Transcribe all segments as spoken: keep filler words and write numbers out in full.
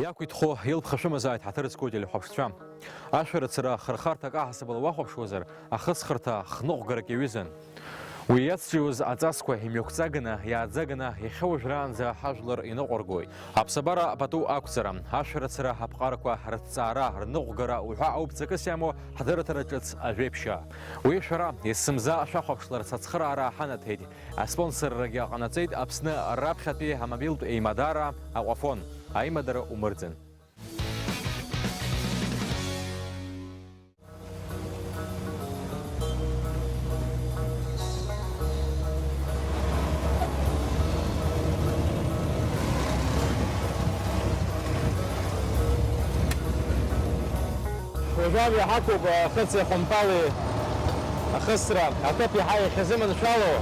Иақәиҭхо илԥха шәымазааит, ҳаҭыр зқәу телехәаԥшцәа. Ашәарыцара хырхарҭак аҳасабала уахәаԥшуазар, ахысхырҭа хныҟәгарак иаҩызан. Уи иацҿиуаз аҵасқәа имҩақәҵаганы, иааӡаганы, иахьа уажәраанӡа ҳажәлар иныҟәыргоит. Аԥсабара пату ақәҵара, ашәарыцара аԥҟарақәа рыҭҵаара, рныҟәгара уҳәа ауп ҵакыс иамоу ҳдырраҭара ҿыц ажәеиԥшьаа. Уи шәара, есымза шәахәаԥшларц ацхыраара ҳанаҭеит. Аспонсоррагьы ҟанаҵеит Аԥсны раԥхьатәи амобилтә еимадара Аҟәафон. Аимадара умырӡын. Уажәы амҩа ҳақәуп ахыци ахәымпали ахысра, аҭыԥ иаҳа иахьазыманшәало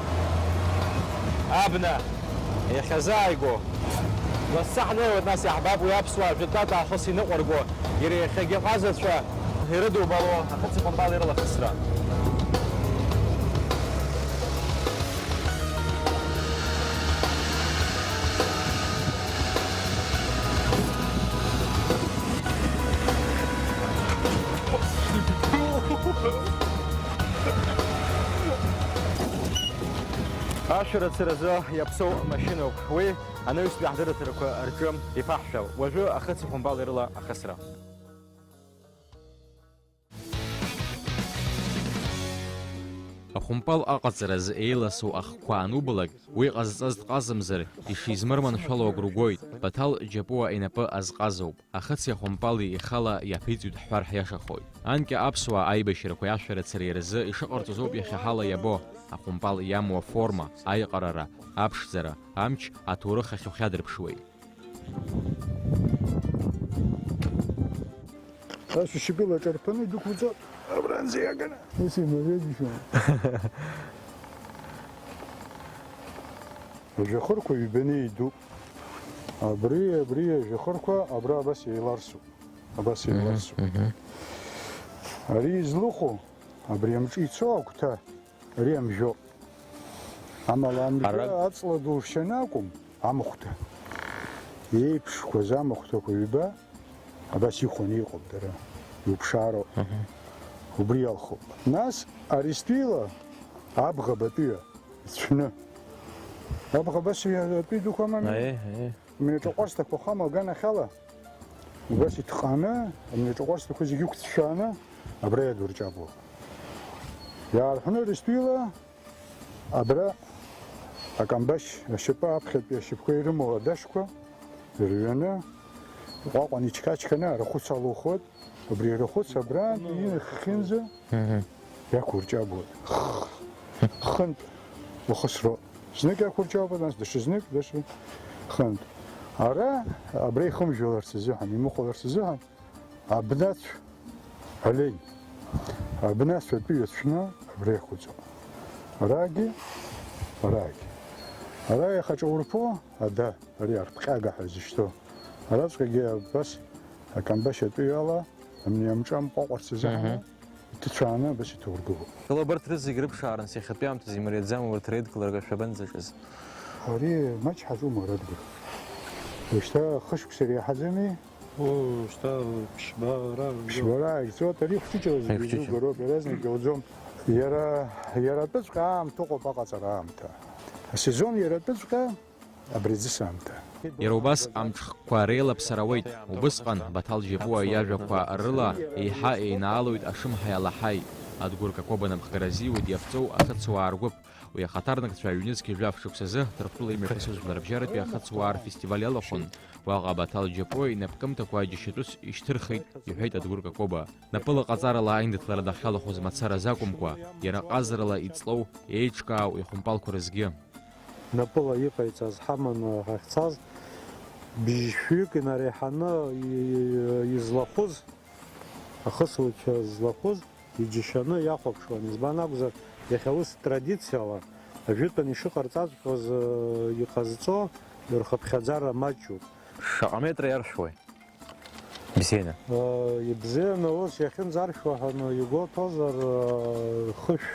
абна иахьазааигәоу. Лассы ҳнеиуеит, нас иаҳбап уи аԥсуаа жәытәтәак аахыс иныҟәырго, иара иахьагьы ҟазацәа ирыдубало ахыци ахәымпали рылахысра. Ашәарыцаразы иаԥсоу машьыноуп. Уи анаҩстәи ҳдырраҭарақәа рҿы иԥаҳшәап. Уажәы ахыци ахәымпали рыла ахысра. Ахәымпал аҟаҵаразы еиласоу ахқәа анубалак, уи ҟазҵаз дҟазамзар, ишизмырманшәало агәра угоит, Баҭал Џьапуа инапы азҟазоуп. Ахыци ахәымпали ихала иаԥиҵоит ҳҳәар ҳиашахоит. Анкьа аԥсуаа аибашьрақәеи ашәарыцареи рзы ишыҟарҵоз ауп иахьа ҳала иабо, ахәымпал иамоу аформа, аиҟарара, аԥшӡара, амч аҭоурых ахь ухьадырԥшуеит. Ас ушьапыла аҿарԥаны идәықәуҵо абранӡа иаганы. Ус имариагьы шәа. Ажәахырқәа ҩбаны идуп. Абри, абри ажәахырқәа абра абас еиларсуп. Абас Мгм, еиларсуп. Мгм. Ари излыху, абри амҿы ицо агәҭа, ари амжәоуп. Амала амжәа Ара- аҵла ду ршьаны акәым, амахәҭа. Еиԥшқәаз амахәҭақәа ҩба, абас ихәаны иҟоуп дара, иуԥшаароуп. Мгм. Убри иалхуп. Нас ари стәила абӷабатәиа ицәны. Абӷа абас иа-, атәи дуқәа амами? Аиеи, аиеи. Амҩаҿаҟәарсҭақәа хама аганахьала, убас иҭҟаны, амҩаҿаҟәарсҭақәа зегьы ықәцәшәааны, абра иадурҷабуа. Иаарҳәны рыстәила, абра акамбашь ашьапы аԥхьатәи ашьапқәа ирымоу адашқәа ирҩаны, иҟәаҟәан ичқачқаны арахәыц алухуеит. Убри арахәыц абрантә инахьхьынӡа Мгм. иақәурҷабуеит. Хынтә ухысроуп. Знык иақәурҷабуеит, нас даҽазнык, даҽа хынтә. Ара, абра ихымжәаларц азыҳәан, имыхәаларц азыҳәан, абнацә алеин. Абнацә атәы иацәны абра иахәыҵуп. Арагьы, арагьы. Ара иахаҿаурԥо, ада, ари арԥҟьага ҳәа изышьҭоу. Араҵәҟьагьы абас акамбашь атәы иала, амни амҿы амҟәаҟәарц азыҳәан Мгм. иҭыцәааны абас иҭаургылоуп. Иҟало абарҭ рызегь рыԥшааран, иахьатәи аамҭазы имариаӡам урҭ реидкылара шәабанӡаҿыз? Ари маҷ ҳаҿума, Радгәыр? Ушьҭа хышықәса иреиҳаӡами? О, шьҭа ԥшьба ара, ԥшьба ара ааигӡоит, ари хәҷыҷла зегьы Аихәҷыҷла. Изугароуп, иаразнак иауӡом. Иара, иара атәыҵәҟьа аамҭа ыҟоуп аҟаҵара аамҭа. Асезон иара атәыҵәҟьа Абри аӡыс аамҭа. Иара убас амҽхқәа реилаԥсара ауеит. Убысҟан Баҭал Џьапуа иажәақәа рыла еиҳа еинаалоит ашымҳаи алаҳаи. Адгәыр Какоба напхгара азиуеит иаԥҵоу ахыцуаа ргәыԥ. Уи ахаҭарнакцәа ҩнызқь жәаф шықәсазы Ҭырқәтәыла имҩаԥысыз жәларбжьаратәи ахыцуаа рфестиваль иалахәын. Уаҟа Баҭал Џьапуа инапкымҭақәа џьашьатәыс ишьҭырхит, иҳәеит Адгәыр Какоба. Напыла ҟаҵарала аиндаҭлара дахьалахәыз мацара азы акәымкәа, иара ҟазарала иҵлоу, еиҿкаау ихәымпалқәа рызгьы. Напыла иҟаиҵаз ҳаманы ҳахьцаз, бжьшәҩык инареиҳаны и-, излахәыз, ахысуцәа злахәыз, иџьашьаны иахәаԥшуан. Избан акәзар, иахьа ус традициала, ажәытәан ишыҟарҵаҵәҟьоз, э, иҟазҵо, рхыԥхьаӡара маҷуп. Шаҟа метра иаршәуеи? Бзианы. Ибзианы ус иахьынӡаршәуа ҳәа игәоуҭозар, хышә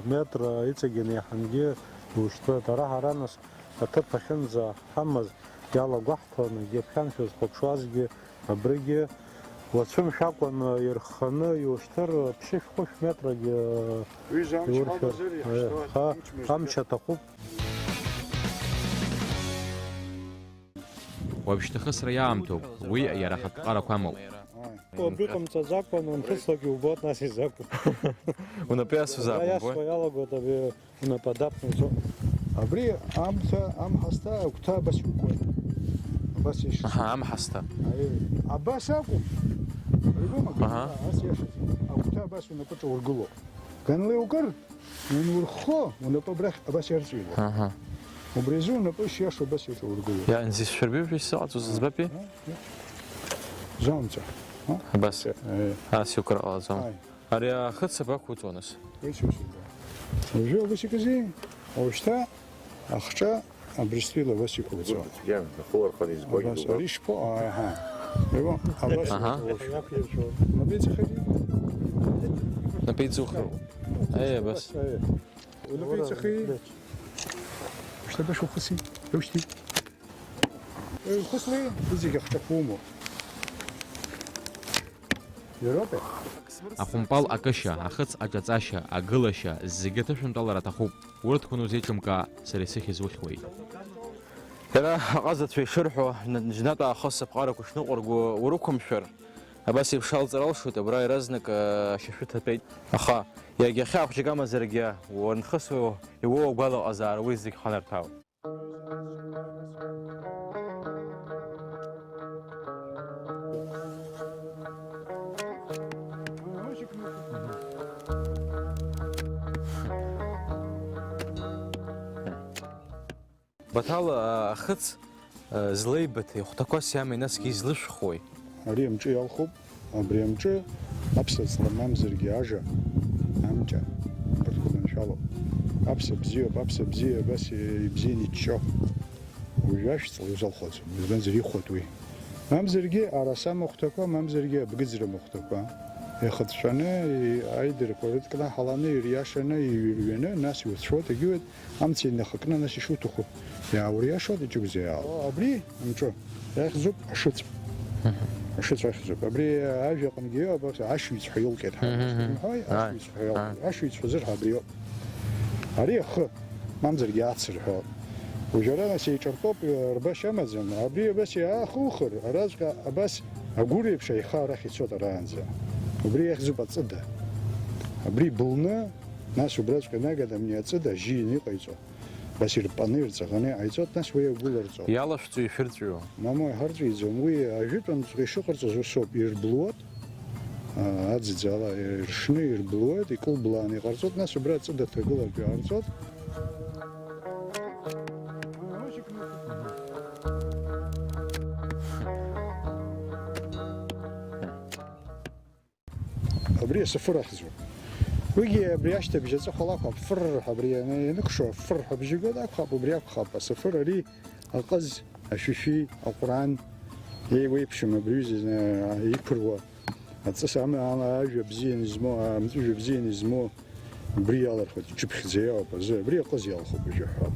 метра иҵегьы инеиҳангьы иушьҭуеит. Ара ҳара нас аҭыԥ ахьынӡаҳамаз, Иалагәаҳҭон, егьи аԥхьан шәызхәаԥшуазгьы, абригьы уацәымшәакәан ирхханы иушьҭыр, ԥшьышә-хәышә метрагьы Ҩыза амч иуршәыр. Ҳалбазар, Аиа, иаҳәшьҭуа, ха, амч амч аҭахуп. Уажәшьҭа хысра иаамҭоуп, уи иара ахатә ԥҟарақәа амоуп. Убри ҟамҵаӡакәан, унхыслак иубоит, нас изакәу. Унапы иасуазаап, Ара умбои? Иасуа иалагоит, абри Унапы адақәнаҵо. Абри амца, амҳасҭа агәҭа абас иукуеит. Абас ишьҭоуп. Аҳа, амҳасҭа. Аиеи. Абас акәым. Аҳа. Ас иашаӡам. Агәҭа абас унапы ҿаургыло. Ганла иукыр, ианурххо, унапы абрахь абас иарҵәиуеит. Аҳа. Убри азы унапы шиашоу абас иаҿаургыло. Иа, нзи сшәырбеижәа исзыҟаҵоз, ҳа? Збапи? Ҳа? Замца. Ҳа? Абас. Аиеи. Ас иукыр ҟалаӡом. Аиеи. Ари ахыц абақәуҵо, нас? Уи сусура. Уажәы убас икази? Уажәшьҭа ахҿа абрыстәыла убас иқәуҵо. Цәгьан, ахы уарханы избоит. Абас, убоит. Ари шԥо-, аҳа. Иво, абас. Аҳа. Напеицахари? Напеицухароуп. Аиеи, абас. Аиеи. Напеицахари? Шьҭа башухыси? Ушьҭи? Хыслеи, зегьы ахҿақәа умоуп. Иароуп. Ахәымпал акышьа, ахыц аҿаҵашьа, агылашьа, зегьы аҭышәынтәалара аҭахуп. Урҭқәа анузеиҿымкаа, сара исыхьыз ухьуеит. Иара аҟазацәа ишырҳәо, н-, наџьнатә аахыс аԥҟарақәа шныҟәырго урықәымшәар, абас еиԥш алҵыр алшоит, абра иаразнак, ашьашәы ҭатәеит. Аха, иагьахьа ахәҷык амазаргьы, уанхысуа иуоу агәалаҟазаара уи зегь ханарҭәаауеит. Баҭал, а, ахыц, а, злеибыҭеи, хәҭақәас иамеи, насгьы излышәхуеи? Ари амҿы иалхуп. Абри амҿы аԥса ҵла мамзаргьы ажа, амҷа, абарҭқәа маншәалоуп. Аԥса бзиоуп, аԥса бзиа абас ибзианы иччо. Уажәы ашә ҵла иузалхәаӡом, избанзар, ихәоит уи. Мамзаргьы араса махәҭақәа, мамзаргьы абгыӡра махәҭақәа. Ихыҵәҵәаны, и-, аидарақәа рыдкнаҳаланы, ириашаны, иҩырҩаны, нас иуцәшәоит, егьиуеит. Амца инахакны, нас ишуҭаху иаауриашоит, иҿыбзиаауа. О, абри амҿы иахьӡуп ашыцә. Мгм. Ашыцә ахьӡуп. Абри ажәа аҟынгьы иоуп, ашыҩцә ҳәа иоукьеит ҳәа. Мгм. Имҳәои? Ааи. Ашыҩцә ҳәа иоуп. Ааи. Ашыҩцә ҳәа зырҳәо абри иоуп. Ари ахы, мамзаргьы ацырҳәо. Уажәы ара нас еиҿартәоуп, рбашьа амаӡам. Абри абас иаахухыр, араҵәҟьа абас агәыр еиԥш аиха арахь ицоит араанӡа. Убри иахьӡуп аҵыда. Абри былны, нас убраҵәҟьа инаганы амни аҵыда ажьы ианыҟаиҵо. Бас ирпаны, ирҵаӷаны иҟаиҵоит, нас уи агәыларҵо. Иалашәҵо ишәырҵәиуа? Мамоу, иҳарҵәиӡом. Уи ажәытәанҵәҟьа ишыҟарҵоз усоуп, ирблуоит, а, аӡӡала иршны ирблуеит, икылблааны иҟарҵоит, нас убра аҵыда ҭагылартә иҟарҵоит. Абри асафыр ахьӡуп. Уигьы абри ашьҭыбжь аҵыхәала акәхап, фырр ҳәа абри ианы ианыкшо, фырр ҳәа абжьы гоит акәхап, убри акәхап асафыр ари аҟыз, ашәишәи, аҟәраан еиуеиԥшым абри аҩыза, э, иқәыруа аҵыс ама-, ала ажәа бзианы измоу, амҵәыжәҩа бзианы измоу убри иалырхуеит, иҿыԥхьӡа иоуп азы, абри аҟыз иалхуп уажәы ҳәа.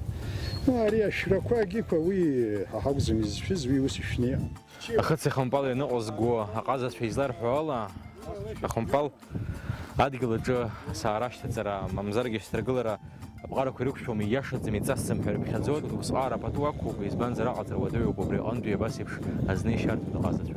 Ну, ари ашәрақәа агьиқәа уи ҳа ҳакәӡам изшәыз, уи ус ишәны иҟан. Ахыц ихымпал ианыҟәызго аҟазацәа изларҳәо ала, ахымпал адгьыл аҿы асаара ашьҭаҵара, мамзаргьы ашьҭаргылара аԥҟарақәа ирықәшәом, ииашаӡам, иҵасӡам ҳәа ирыԥхьаӡоит. Усҟаара пату ақәуп, избанзар, аҟаҵара уадаҩуп, убри аҟынтәи абас еиԥш азны ишьарҭоит аҟазацәа.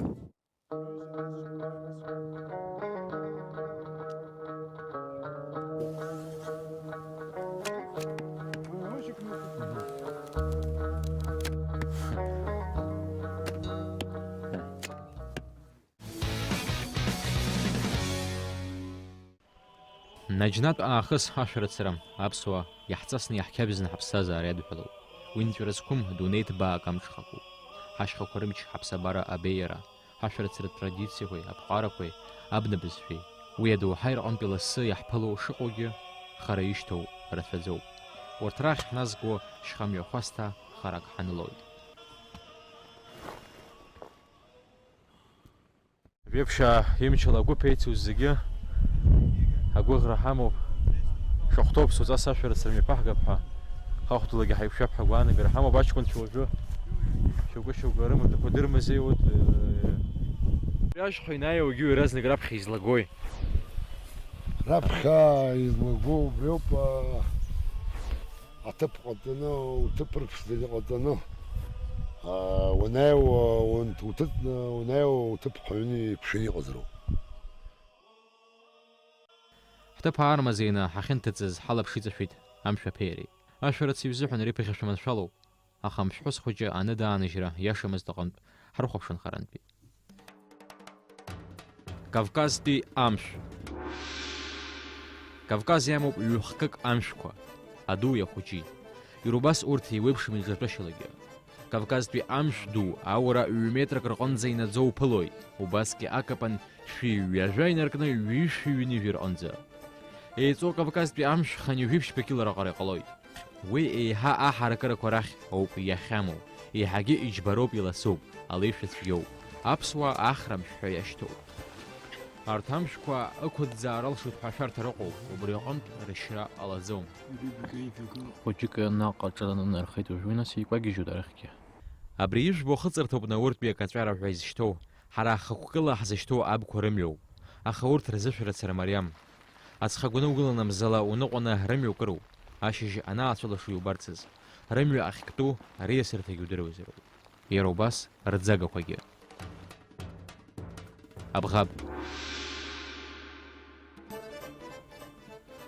Наџьнатә аахыс ашәарыцара, аԥсуаа иаҳҵасны иаҳқьабзны ҳаԥсҭазаара иадҳәалоуп. Уи нҵәара зқәым дунеи ҭбаак амҽхакуп. Ҳашьхақәа рымч, ҳаԥсабара абеиара, ҳашәарыцаратә традициақәеи аԥҟарақәеи абнабызшәеи. Уи адоуҳа рҟынтәи лассы иаҳԥыло шыҟоугьы, хара ишьҭоу рацәаӡоуп. Урҭ рахь ҳназго шьха мҩахәасҭа харак ҳанылоит. Жәеԥшьаа имчала агәыԥ еицу зегьы агәыӷра ҳамоуп. Шахәҭоуп суҵас ашәарыцара мҩаԥаҳгап ҳәа, хахәҭалагьы ҳаиқәшәап ҳәа агәаанагара ҳамоуп. Аҷкәынцәа уажәы Шьоукы-шьоукы рымаҭәақәа дырмазеиуеит, э. Абри ашьхәа ианааиуагьы иаразнак раԥхьа излагои? Раԥхьа излаго убриоуп, а, аҭыԥ ҟаҵаны, уҭыԥ рыԥшӡаны иҟаҵаны, а, уанааиуа, уан-, уҭыҵны, уанааиуа уҭыԥ хәаҩны иԥшын иҟазароуп. Ҳҭыԥ аармазеины ҳахьынҭыҵыз ҳалаԥш иҵашәеит амшә аԥеиареи. Ашәарыцаҩ изыҳәан ари ԥыхьашәа маншәалоуп. Аха амшәҳәыс хәыҷы аныдааныжьра иашамызт аҟынтә ҳрыхәаԥшын харантәи. Кавказтәи амшә. Кавказ иамоуп ҩ-хкык амшәқәа, адуи ахәыҷи. Иара убас урҭ еиуеиԥшым иҿыртәышьалагьы. Кавказтәи амшә ду аура ҩ-метрак рҟынӡа инаӡо уԥылоит, убасгьы акапан шәи ҩажәа инаркны ҩышәи ҩынҩажәи рҟынӡа. Еиҵоу Кавказтәи амшә хынҩажәи ԥшьба кило раҟара иҟалоит. Уи еиҳа аҳаракырақәа рахь ауп иахьамоу, еиҳагьы иџьбароуп, иласуп, алеишәа цәгьоуп. Аԥсуаа ахра амшә ҳәа иашьҭоуп. Арҭ амшәқәа ықәыӡаа рылшоит ҳәа ашәарҭа рыҟоуп, убри аҟынтә рышьра ҟалаӡом. Хәыҷык наҟ аҿы нанархеит уажәы, нас еикәагьежьуеит арахьгьы. Абри ижәбо хыҵырҭоуп Науртәи акаҵәара ҳәа изышьҭоу, ҳара ҳхықәкыла ҳзышьҭоу абқәа рымҩоуп, аха урҭ рзышәарыцара мариам. Аҵхагәаны угыланы мзала уныҟәаны рымҩа укыроуп, ашьыжь анаацәылашо иубарцаз, рымҩа ахьктәу ариасырҭагьы удыруазароуп. Иара убас рӡагақәагьы. Абӷаб.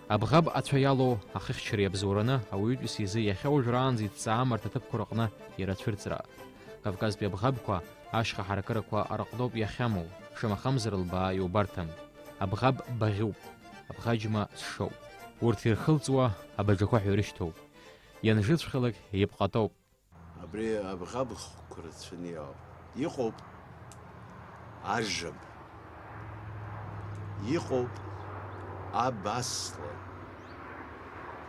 Абӷаб ацәа иалоу ахыхьчара иабзоураны ауаҩытәыҩса изы иахьа уажәраанӡа иҭҵаам арҭ аҭыԥқәа рыҟны иара ацәырҵра. Кавказтәи абӷабқәа ашьха ҳаракырақәа рыҟноуп иахьамоу, шамахамзар лбаа иубарҭам. Абӷаб баӷьуп, абӷаџьма ҵшоуп. Урҭ ирхылҵуа абаџақәа ҳәа ирышьҭоуп. Ианжыцәхьалак иԥҟатоуп. Абри абӷаб хкқәа рацәаны иоуп. Иҟоуп ажаб. Иҟоуп аб аслан.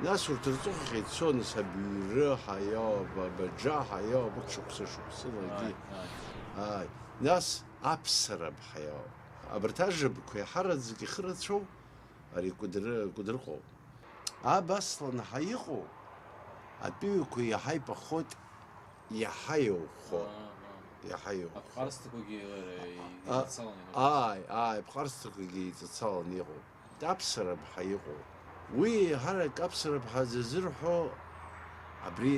Нас урҭ рҵыхәахь ицон сабиуры ҳәа иоуп, абаџа ҳәа иоуп, ықәшықәса шықәсылагьы. Ааи, ааи. Ааи. Нас аԥсараб ҳәа иоуп. Абарҭ ажабқәа иаҳараӡак ихы рацәоу ари Кәыдры-, Кәыдрыҟоуп. Аб аслан ҳәа иҟоу атәыҩақәа иаҳа иԥахоит, иаҳа иӷәӷәоит. Аа, аа. Иаҳа иӷәӷәоит. Аԥҟарсҭақәагьы, э, А-, еиҵаланы иҟоуп. Ааи, ааи, аԥҟарсҭақәагьы еиҵаланы иҟоуп. Аԥсараб ҳәа иҟоу. Уи еиҳарак аԥсараб ҳәа зазырҳәо абри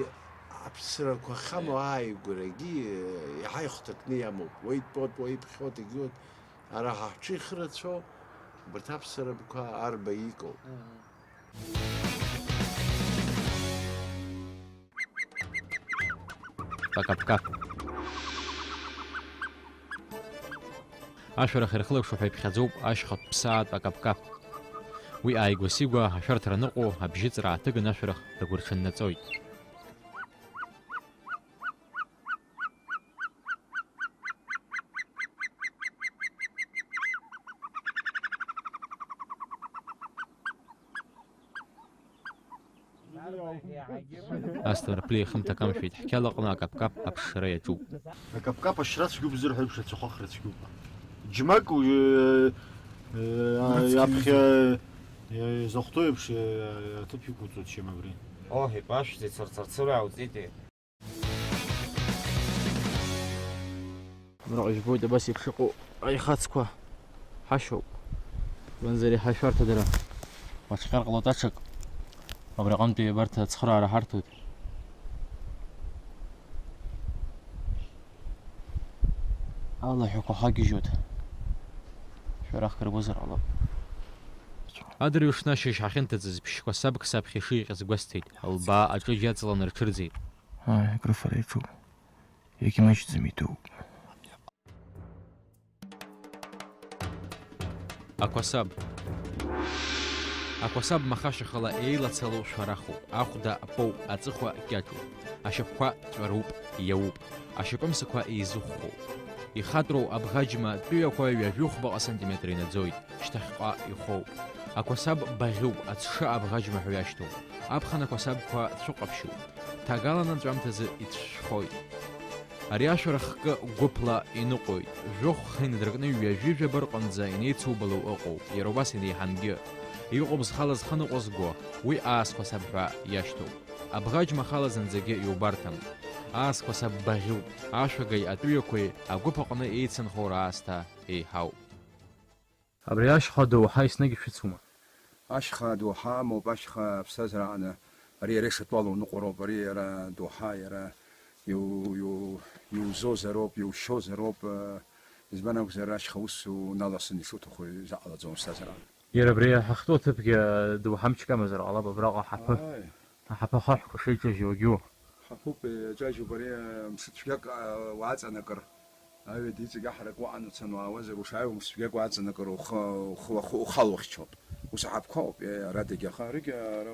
аԥсарақәа ахьамоу Е. ааигәарагьы, э, иаҳа ихәҭакны иамоуп. Уа итәоуп, уа иԥхьоит, егьиуеит. Ара ҳа ҳҿы ихы рацәоу, убарҭ аԥсарабқәа арба икоуп. Мгм. Пакаԥкаԥ. Ашәарах ирхылаԥшу ҳәа иԥхьаӡоуп ашьхатә ԥсаатә акаԥкаԥ. Уи ааигәа-сигәа ашәарҭара аныҟоу абжьыҵра ааҭыганы ашәарах ргәы рҽаннаҵоит. Асҭамыр Ԥлиа ихымҭа камшәеит, ҳқьала аҟны акаԥкаԥ аԥшра иаҿуп. Акаԥкаԥ ашьра цәгьоуп зырҳәо еиԥш, ацәахәхра цәгьоуп. Џьмак, э, э, Рыцқьа аԥхьа, э, изахәҭоу еиԥш, э, аҭыԥ иқәуҵоит, шьым абри. Оҳ, ипашәзеи, цырцырцыруа ауҵеитеи? Абраҟа ижәбоит абас еиԥш иҟоу аихацқәа ҳашьоуп. Избанзар, иаҳа шәарҭадара уаҽхьар ҟалоит аҽак. Абри аҟынтәи абарҭ ацхыраара ҳарҭоит. Алаҳәақәа хагьежьуеит. Шәарахк рбозар ҟалап. Адырҩаҽны ашьыжь ҳахьынҭыҵыз ԥшь кәасабк саԥхьа ишиҟьаз гәасҭеит, лбаа аҿыџь аҵаланы рҽырӡеит. Ааи, акрыфара иаҿуп. Иагьмаҷӡам, идууп. Ақәасаб. Ақәасаб махашьахала еилацало шәарахуп, ахәда поуп, аҵыхәа кьаҿуп, ашьапқәа ҵәаруп, иауп, ашьапымсақәа еизыхәхәоуп. Ихатәроу абӷаџьма тәыҩақәа ҩажәихәбаҟа сантиметр инаӡоит, шьҭахьҟа ихоуп. Ақәасаб баӷьуп, аҽы абӷаџьма ҳәа иашьҭоуп. Аԥхын ақәасабқәа цәыҟаԥшьуп. Ҭагалан анҵәамҭазы ицәшәхоит. Ари ашәарах кы гәыԥла иныҟәоит, жәохә хы инадыркны ҩажәи жәаба рҟынӡа инеицубало ыҟоуп, иара убас инеиҳангьы. Иҟоуп зхала зхы ныҟәызго, уи аасқәа сабҳәа иашьҭоуп. Абӷаџьма ахала зынӡагьы иубарҭам. Аасқәа саббаӷьуп, ашәагаҩ атәыҩақәеи агәыԥ аҟны еицынхо раасҭа еиҳауп. Абри ашьха доуҳа еснагь ишәыцума? Ашьха доуҳа амоуп, ашьха аԥсҭазаара аҟны ари иара ишатәу ала уныҟәароуп, ари иара доуҳа, иара иу-, иу-, иузозароуп, иушьозароуп, э, избан акәзар, ашьха ус уналасын ишуҭаху изаҟалаӡом аԥсҭазаара аҟны. Иара абри иаҳахьтәу аҭыԥгьы доуҳа мчык амазар ҟалап, абраҟа ҳаԥы, Ааи. Аҳаԥы ахаҳәқәа шеиҿажьу агьу. Ҳаԥуп, иаҿажьуп ари, мшцәгьак, а, уаҵанакыр. Аҩада иҵегь аҳарак уаҟа уцаны уаауазар, ушааиуа мшцәгьак уаҵанакыр, ухы, ухы, ухы, ухала ухьчоит. Ус аҳаԥқәа ауп, е, ара дагьаха, аригьы ара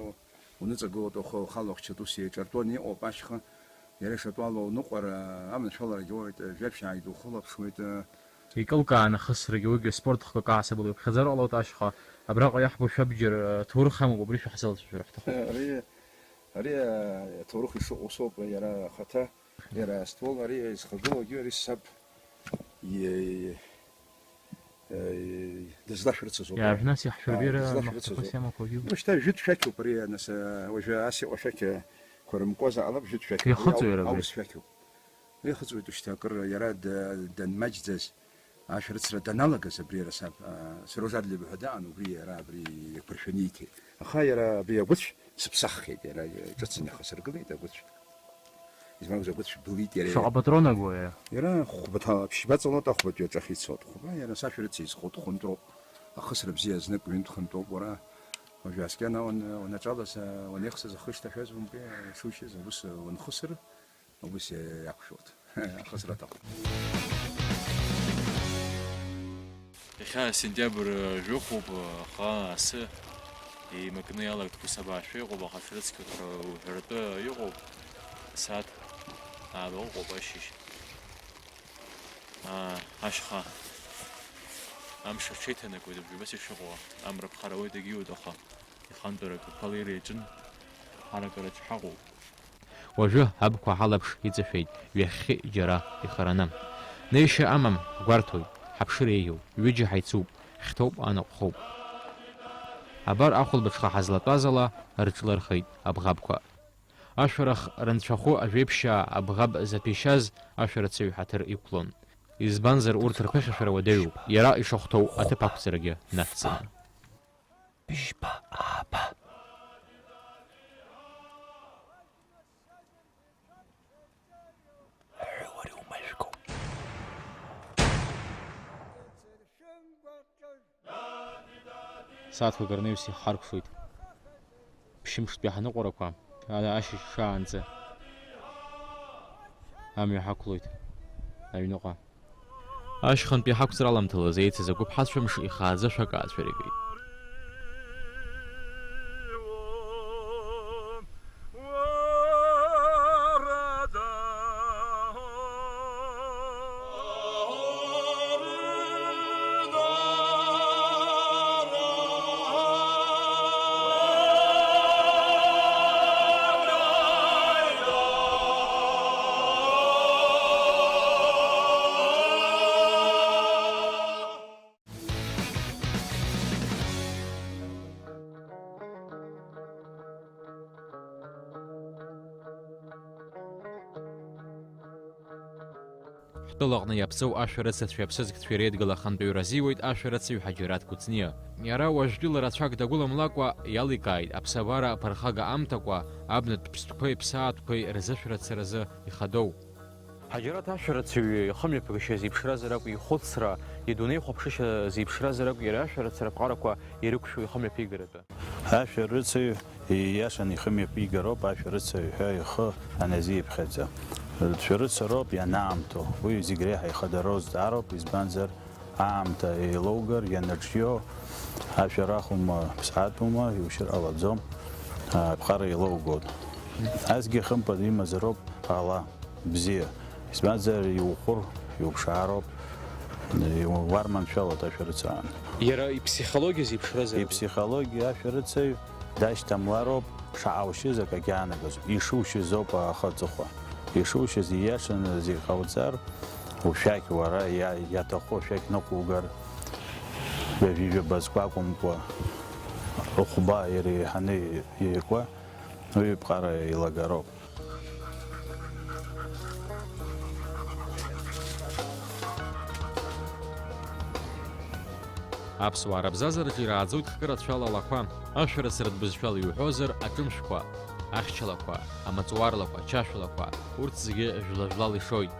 уныҵагылоит, ухы, ухала ухьчоит, ус еиҿартәуаны иҟоуп ашьха, иара ишатәу ала уныҟәара, аманшәаларагьы уоуеит, жәаԥшь ааигь ухылаԥшуеит, Икылкааны ахысрагьы уигьы спорт хкык аасабала иуԥхьаӡар ҟалоит ашьха. Абраҟа иаҳбо шәабџьар, э, ҭоурых амоуп, убри шәаҳзалацәажәар ҳҭахуп. Ари, ари, э, аҭоурых ишыҟоу соуп, иара ахаҭа, иара аствол, ари изхагылоугьы, ари саб, е-, е-, дызлашәырцаз ауп. Иаажә нас иаҳшәырбеира Ааи, дызлашәырцаз махәҭақәас ауп. Иамақәагьы. Ну, шьҭа жәытә шәақьуп ари, нас, э, уажәы ас иҟоу шәақьқәа рымкуазар ҟалап, жәытә шәақьуп. Ихыҵуеит Ари ара убри. Аурыс шәақьуп. Ихыҵуеит, шьҭа акыр иара д-, данмаҷӡаз, ашәарыцара даналагаз абри иара саб, а, Сирожа Адлеиба ҳәа даан, убри иара абри иаԥыршәаны ииҭеит. Аха иара абри агәыцә сыԥсаххьеит, иара ҿыцын ихасыргылеит агәыцә. Измамыз агәыцә былит иара. Шаҟа патрон агои? Иара хәба ҭа-, ԥшьба ҵалоит, ахәбатәи аҿахь ицоит. Хәба иара сашәарыца изхоит, хәынтәроуп. Ахысра бзиа знык ҩынтә хынтәоуп, уара. Уажәы аскьана уан-, уанаҿалаз, а, уанеихсыз ахы шҭашәаз умбеи, шушьыз, ус, а, уанхысыр, Убыс иақәшәоит. Ахысра аҭахуп. Иахьа сентиабр жәохәуп, аха асы еимакны иалагт ԥҳәыс абаашәа иҟоуп, аха шәрыцқьоит ҳәа уҳәаратәы иҟоуп, асааҭ ааба ыҟоуп ашьыжь. Аа, ашьха амш аҽеиҭанакуеит, абжьабас ишыҟоу, амра ԥхарауеит, егьиуеит, аха ихантәарак ақәа леира иаҿын, ҳаракыраҿ ҳаҟоуп. Уажәы абқәа ҳалаԥш иҵашәеит, ҩахьхьи џьара ихараны. Неишьа амам, ҳгәарҭоит, ҳаԥшыр еиӷьуп, ҩыџьа ҳаицуп, хьҭоуп, анаҟәхоуп. Абар ахәылбыҽха ҳазлатәаз ала рыҿлырхеит абӷабқәа. Ашәарах рынцәахәы ажәеиԥшьаа абӷаб заҭәеишьаз ашәарыцаҩ ҳаҭыр иқәлон. Избанзар урҭ рԥыхьашәара уадаҩуп, иара ишахәҭоу аҭыԥ ақәҵарагьы нацҵаны. Быжьба ааба. Аҳәуа рыумажәгоуп. Сааҭқәак рнаҩс иҳаркәшоит. Ԥшьымштәи ҳаныҟәарақәа, ара ашьыжь шаанӡа амҩа ҳақәлоит аҩныҟа. Ашьхантәи ҳақәҵара аламҭалаз еицыз агәыԥ ҳацәамш ихааӡа шәак аацәыригеит. Ҳтәылаҟны иаԥҵоу ашәарыцацәеи аԥсыӡкцәеи реидгыла ахантәаҩра азиуеит ашәарыцаҩ Ҳаџьараҭ Кәыҵниа. Иара уажәтәыла рацәак дагәыламлакәа иаликааит аԥсабара аԥырхага амҭакәа абнатә ԥстәқәеи ԥсаатәқәеи рзышәарыцаразы ихадоу. Ҳаџьараҭ ашәарыцаҩ ихымҩаԥгашьа зеиԥшразар акәу, ихәыцра, идунеихәаԥшышьа зеиԥшразар акәу, иара ашәарыцара аԥҟарақәа ирықәшәо ихымҩаԥигаратәы. Ашәарыцаҩ ииашаны ихымҩаԥигароуп, ашәарыцаҩ ҳәа ихы аназиԥхьаӡа. Шәарыцароуп ианаамҭоу, уи зегь реиҳа ихадароу зҵаароуп, избанзар, аамҭа еилоугар, ианаҿио, ашәарахума, ԥсаатәума, иушьыр ҟалаӡом, аԥҟара еилоугоит. Насгьы хымԥада имазароуп ала бзиа, избанзар, иухәыр, иуԥшаароуп, иу-, уарманшәалоит ашәарыцаҩ. Иара иԥсихологиа зеиԥшразар? Иԥсихологиа ашәарыцаҩ дашьҭамлароуп, шаҟа ушьыз акагьы аанагоз, ишушьыз ауп ахы аҵыхәа. Ишушьыз ииашаны зегь ҟауҵар, ушәақь уара иа-, иаҭаху ашәақь ныҟәугар, ҩажәи жәаба зқәа акәымкәа, хәба иреиҳаны иакуа, уи ԥҟара еилагароуп. Аԥсуаа рыбзазараҿы ирааӡоит хкы рацәала алақәа, ашәарыцаратә бызшәала иуҳәозар, аҿымшәқәа, ахьчалақәа, амаҵуарлақәа, ачашәалақәа, урҭ зегьы жәла-жәлала ишоит.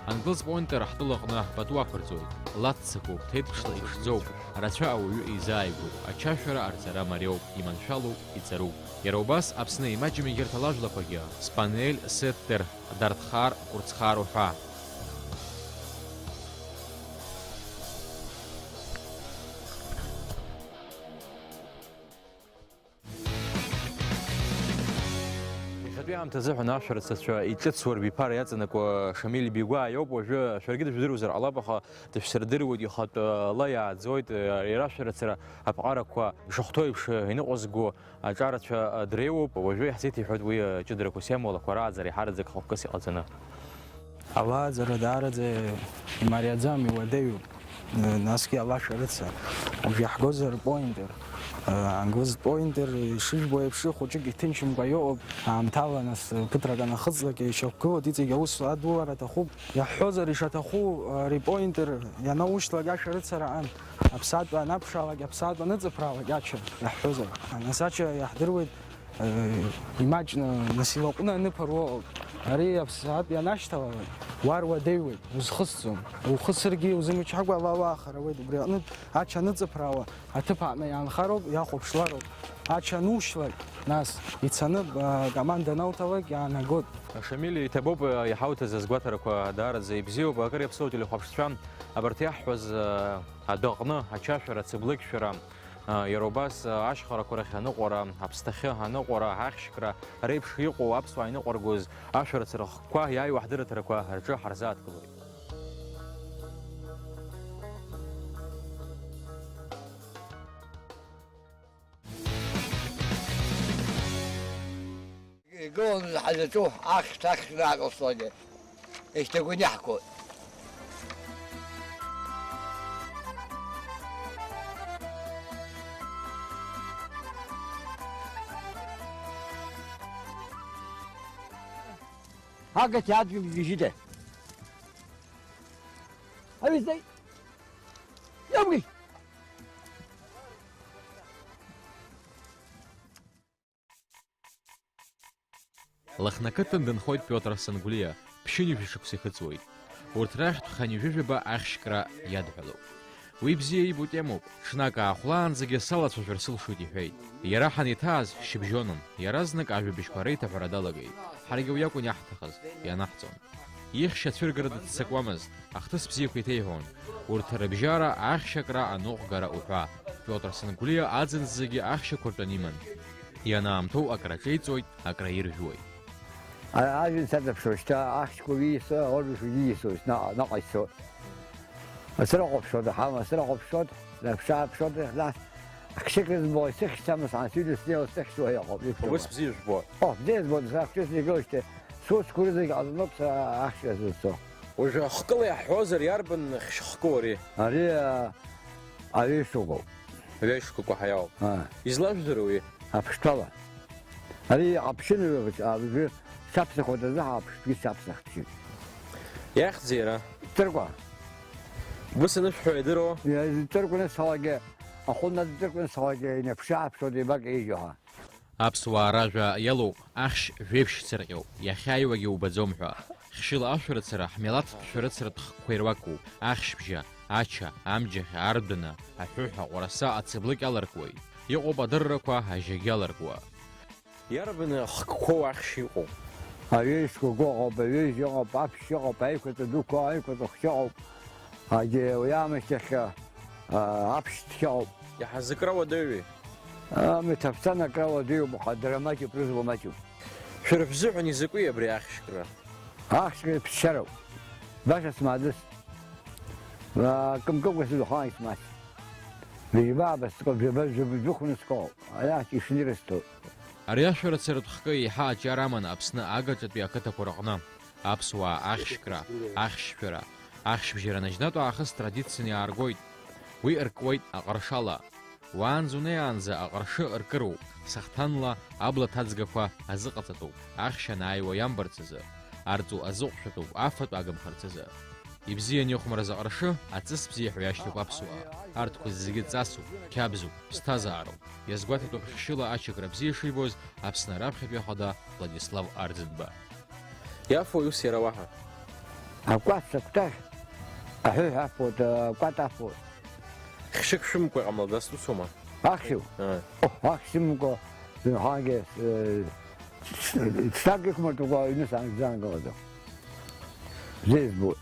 Англыс Пойнтер ҳтәылаҟны пату ақәырҵоит, лаццакуп, ҭеиҭԥшла иԥшӡоуп, рацәа ауаҩы изааигәоуп, ачашәара арҵара мариоуп, иманшәалоуп, иҵаруп. Иара убас Аԥсны имаҷым егьырҭ алажәлақәагьы, Спанель, Сеттер, Дартхар, Кәырцхар уҳәа. Иахьатәи аамҭазыҳәан ашәарыцацәа иҿыцу рбиԥара иаҵанакуа Шамиль Бигәаа иоуп. Уажәы шәаргьы дыжәдыруазар ҟалап, аха дышәсырдыруеит, ихатә ла иааӡоит, иара ашәарыцара аԥҟарақәа ишахәҭоу еиԥш иныҟәызго аҿарацәа дреиуоуп. Уажәы иаҳзеиҭеиҳәоит уи ҷыдарақәас иамоу алақәа рааӡара иҳараӡак хықәкыс иҟаҵаны. Алааӡара даараӡа имариаӡам, иуадаҩуп. Насгьы алашәарыца. Уажә иаҳгозар Пойнтер. Англыс Пойнтер, ишыжәбо еиԥш, хәыҷык иҭынчымкәа иҟоуп. Аамҭала, нас, ԥыҭрак анахыҵлак, ишьақәгылоит, иҵегь аус адулара аҭахуп. Иаҳҳәозар, ишаҭаху, ари Пойнтер ианаушьҭлак ашәарыцара аан. Аԥсаатә анаԥшаалак, аԥсаатә аныҵыԥраалак ача иаҳҳәозар. Нас ача иаҳдыруеит, э, имаҷны, нас илаҟәны аныԥыруа ыҟоуп. Ари аԥсаатә ианашьҭалалак, уа руадаҩуеит, узхысӡом. Ухысыргьы узымчҳакәа ала уаахар ауеит. Убри аҟнытә ача аныҵыԥраауа аҭыԥ аҟны иаанхароуп, иахәаԥшлароуп. Ача анушьлак, нас ицаны, а, команда анауҭалак, иаанагоит. Шамиль, иҭабуп, а, иҳауҭаз азгәаҭарақәа даараӡа ибзиоуп. Акыр иаԥсоу ателехәаԥшцәа абарҭ иаҳҳәаз, а, адәаҟны ачашәара, ацыблыкьшәара, а, иара убас, а, ашьхарақәа рахь аныҟәара, аԥсҭахьы аныҟәара, ахьшькра реиԥш иҟоу аԥсуаа иныҟәаргоз ашәарыцара хкқәа иааиуа ҳдырраҭарақәа рҿы ҳарзааҭгылоит. Игыланы ҳазаҵәу ахьҭа ахьнагылсуагьы ихьҭагәаны иаҳгоит. Агати адгьыл гьежьыда. Абизеи. Иамгьы. Лыхнақыҭан дынхоит Пиотр Сангәлиа, ԥшьынҩажәа шықәса ихыҵуеит. Урҭ рахьтә хынҩажәижәаба ахьшькра иадҳәалоуп. Уи бзиа ибо темоуп, ҽнак аахәлаанӡагьы салацәажәар сылшоит иҳәеит. Иара ҳанеиҭааз шьыбжьонын, иаразнак ажәабжьқәа реиҭаҳәара далагеит. Ҳаргьы уи акәын иаҳҭахыз, ианаҳҵон. Ихьшь ацәыргара дыццакуамызт, ахҭыс бзиақәа иҭеиҳәон, урҭ рыбжьара ахьшь акра аныҟәгара уҳәа. Пиотр Сангәлиа аӡын зегьы ахьшьақәа ртәаны иман. Ианаамҭоу акраҿеиҵоит, акраиржәуеит. А-, ажәҩан саҵаԥшуа шьҭа ахьшьқәа уиасуа, аурышә уиасуа, наҟ-, наҟ ицо. Срыхәаԥшуан, ҳама срыхәаԥшуан, снаԥш-ааԥшуан, нас, хшьык рызбо, исыхьчама, саасыҩны снеиуа сыхьшьуа иҟоуп, иԥшәма. Убыс бзиа жәбо. О, бзиа збон, сара хшыҩ сникылшьҭи, сусқәа рызегь ҟаланоуп сара ахьшьра сызцо. Уажәы ахкыла иаҳҳәозар, иарбан хьшь хкы ари? Ари, а, аҩышықәоуп. Аҩышықәа ҳаиауп. Аа. Излажәдыруа уи? Аԥштәала. Ари аԥшьынҩажәа, а, уажәы саԥсахуеит азы ҳаԥштәгьы саԥсахт. Иахьӡи иара? Ҵыркәа. Быс анышәҳәо иадыруа? Иа-, Ҵыркәа анысҳәалакгьы, ахәы надҵыркәа анысҳәалакгьы, инаԥшы-ааԥшуа деибакеижьуа ҳәа. Аԥсуаа ражәа иалоуп, ахьшь жәеиԥшьцырҟьоуп, иахьааиуагьы убаӡом ҳәа. Хьшьыла ашәарыцара ҳмилаҭтә шәарыцаратә хкқәа ируакуп, ахьшьбжьа, ача, амџьахь, ардәына, аҳәыҳә, аҟәараса, ацыблыкь аларкуеит. Иҟоуп адыррақәа ажьагьы аларкуа. Иарбан хкқәоу ахьшь иҟоу? Аҩежь шкәакәа ыҟоуп, аҩежь ыҟоуп, аԥшь ыҟоуп, аиқәаҵәа дуқәа, аиқәаҵәа хәшьы ыҟоуп. Агьи уи аамышьҭахь, а, аԥшь цқьа ыҟоуп. Иаҳа зыкра уадаҩи? Амҩа ҭаԥсан акра уадаҩуп, аха дара маҷуп, рызба маҷуп. Шәара шәзыҳәан изакәи абри ахьшькра? Ахьшькра ԥсшьароуп. Баша смаӡыс. А, кымкыкәа сыдухаан исмаҷ. Быжьба абасҵәҟьа, бжаба, бжаба, бжәыхәны сҟоуп. Аиаҳ ишнырысҭоит. Ари ашәарыцаратә хкы еиҳа аҿиара аман Аԥсны агаҿатәи ақыҭақәа рҟны. Аԥсуаа ахьшькра, ахьшьшәара, ахьшьбжьара наџьнатә аахыс традицианы иааргоит. Уи ыркуеит аҟаршала. Уаанӡа унеиаанӡа аҟаршы ыркыроуп, сахҭанла абла ҭаӡгақәа азыҟаҵатәуп, ахьшь анааиуа иамбарц азы, арҵу азыҟәшәатәуп, афатә агымхарц азы. Ибзианы ихәмараз аҟыршы, аҵыс бзиа ҳәа иашьҭоуп аԥсуаа. Арҭқәа зегьы ҵасуп, қьабзуп, ԥсҭазаароуп. Иазгәаҭатәуп хьшьыла ачакра бзиа шибоз Аԥсны раԥхьатәи ахада Владислав Арӡынба. Иафои ус иара уаҳа? Акәац акәтаӷь аҳәыҳә афоит, акәат афоит. Хьшьык шәымамкәа иҟамло дасу соума? Ахьшьу? Аа. О, ахьшьымамкәа, зынхагьы, э, ц-, ц-, ҵак ихәмарҭақәа аҩны саангылаӡом. Бзиа избоит.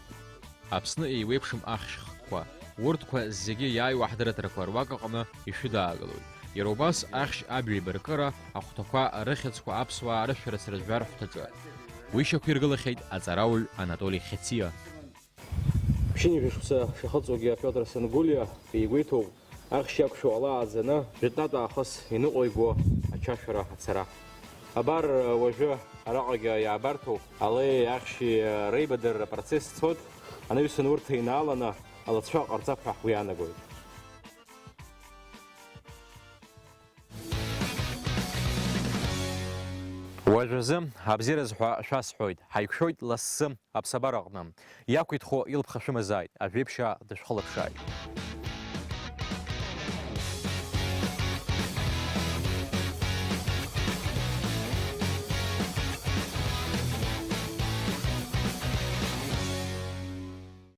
Аԥсны еиуеиԥшым ахьшь хкқәа. Урҭқәа зегьы иааиуа ҳдырраҭарақәа руак аҟны ишәыдаагалоит. Иара убас ахьшь абаҩ еибаркыра, ахәҭақәа рыхьӡқәа аԥсуаа рышәарыцара жәлар ҳәҭаҿы. Уи шьақәиргылахьеит аҵарауаҩ Анатоли Хьациа. Ԥшьынҩажәа шықәса шахыҵуагьы Пиотр Сангулиа игәеиҭоуп, ахьшь иақәшәо ала ааӡаны, жәытәнатә аахыс иныҟәиго ачашәара ацара. Абар, уажәы араҟагьы иаабарҭоуп, алеи ахьшьи реибадырра апроцесс цоит, анаҩсан урҭ еинааланы алацәа ҟарҵап ҳәа ҳгәы иаанагоит. Уажәазы абзиараз ҳәа шәасҳәоит, ҳаиқәшәоит лассы аԥсабараҟны. Иақәиҭхо илԥха шәымазааит, ажәеиԥшьаа дышәхылаԥшааит.